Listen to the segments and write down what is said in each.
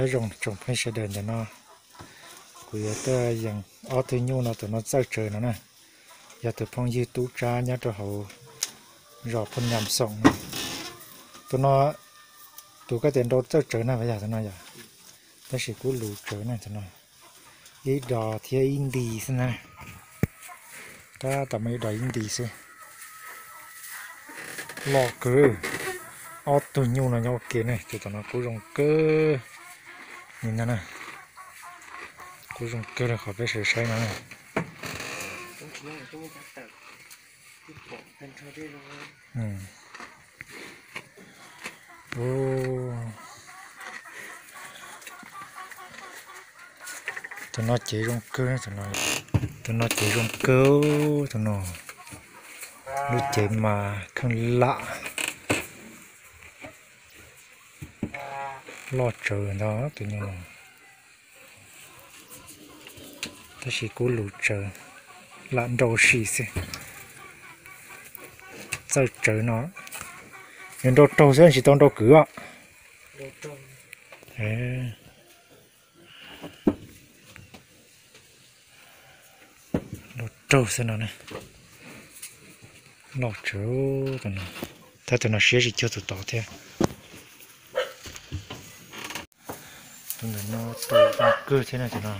Nyob zoo tsoom phooj ywg sawv daws, ntawm no kuv yuav tuaj yees ob tug nyuj no, tus no Txawj Tsawv no na, yog tus phooj ywg tub tsab nyob rau hauv zos Phooj Nyas Xoom no. Tus no, tus koj tias nrau Txawj Tsawv na yog tus no yog, tab sis kuj luv tsawv na tus no. Ib dos thiab ib nti xwb na. Tab tom muaj ib dos ib nti xwb. Loj kawg. Ob tug nyuj no nyob ua ke ne, tus tom no kuj zoo kawg li no na. Kuj zoo kawg li qhov peb sawv saib no na. Tus no cev zoo kawg, tus no cev zoo kawg, tus no lub cev mas kheej lam. Loj tsawv ntag tus nyuj no. Tab sis kuj luv tsawv, lam nrau sim xwb. Txawj Tsawv no, nws nrau raug xwb tsis tau nrau kwv os. Nrau raug xwb no. Loj tsawv tus no. Tab tus no siab tsis cuag tus tod thiab. Tus ntawm no tus zoo kawg thiab na tus no.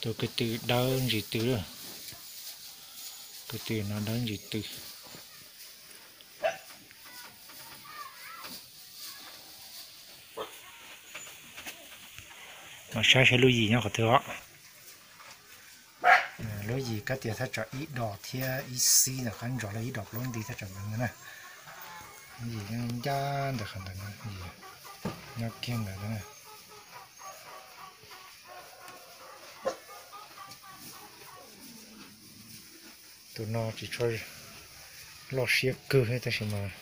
Tus ko tw dawb ntsis tw lawm. Ko tw no dawb ntsis tw. Mas saib saib lub yim nyob qhov twg os. Lub yim kab tias thaj tsam ib dos thiab ib xib ntawm qab ntsos los ib dos plaub nti thaj tsam ntawd na. Lub yim ncaj ntawm qhov ntawd, yim nyob kiag ntawd na. Tus no tsis tshua loj siab kawg tab sis mas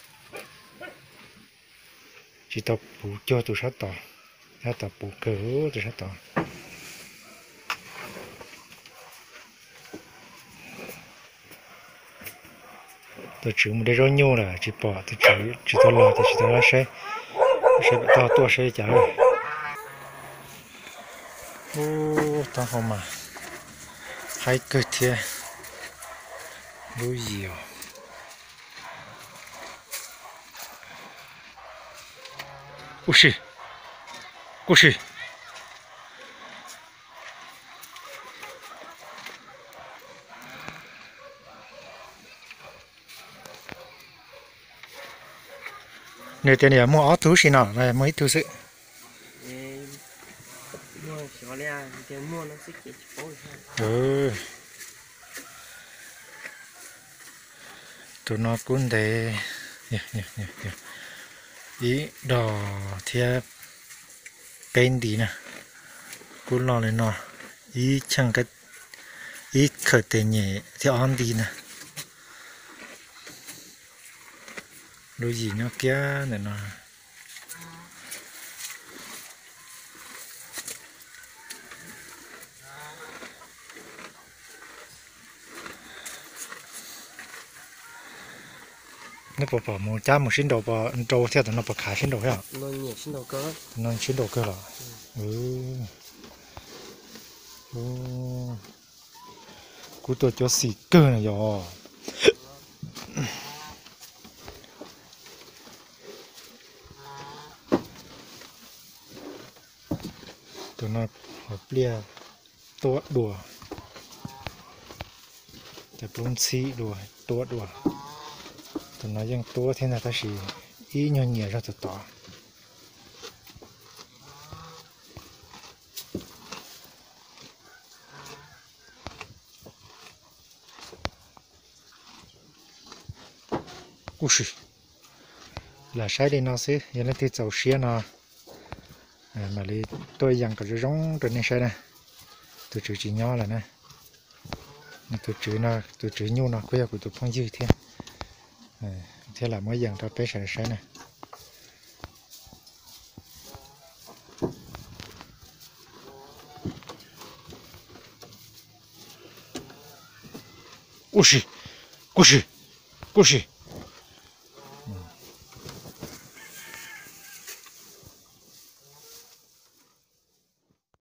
tsis tau puv cuag tus sab tod, sab tod puv kawg tus sab tod. Tus tswv mus de zaub nyuj lawm tsis pom, tus tswv tsis tau los ces tsis tau saib, saib pem toj tuaj saib li cas lawm. Ub, taub hau mas haib kawg thiab. Lub yim os. Ub si, ub si. Nws tias nws yuav muag ob tug si no los muag ib tug xwb? Tus no kub ntev ib dos thiab peb nti na. Kub loj li no, ib cheej, ib khawm tes nyem thiab ob nti na. Lub yim nyob kiag ntawm no. Neb puas pom mus cab mus sib nraus, nrau thiab tus no puas khav sib nraus thiab? Tus no sib nraus kawg los? Kuv tuaj cuab xim kawg no yog. Tus no hauv pliaj tuab dua, cov plaub ntxhib dua, tuab dua. Tus no yeej tuab thiab ntag tab sis ib nyuag nyiam zog tus tod. Ub si, lam saib li no xwb, yog leej twg txaus siab no mam li tuaj yees kom zoo zoo rau nej saib na. Tus tswv tsis nyob lawm na. Tus tswv no, tus tswv nyuj no kuj yog kuv tus phooj ywg thiab, thiab lam muab yees rau peb sawv daws saib na. Ub si, kuj si, kuj si.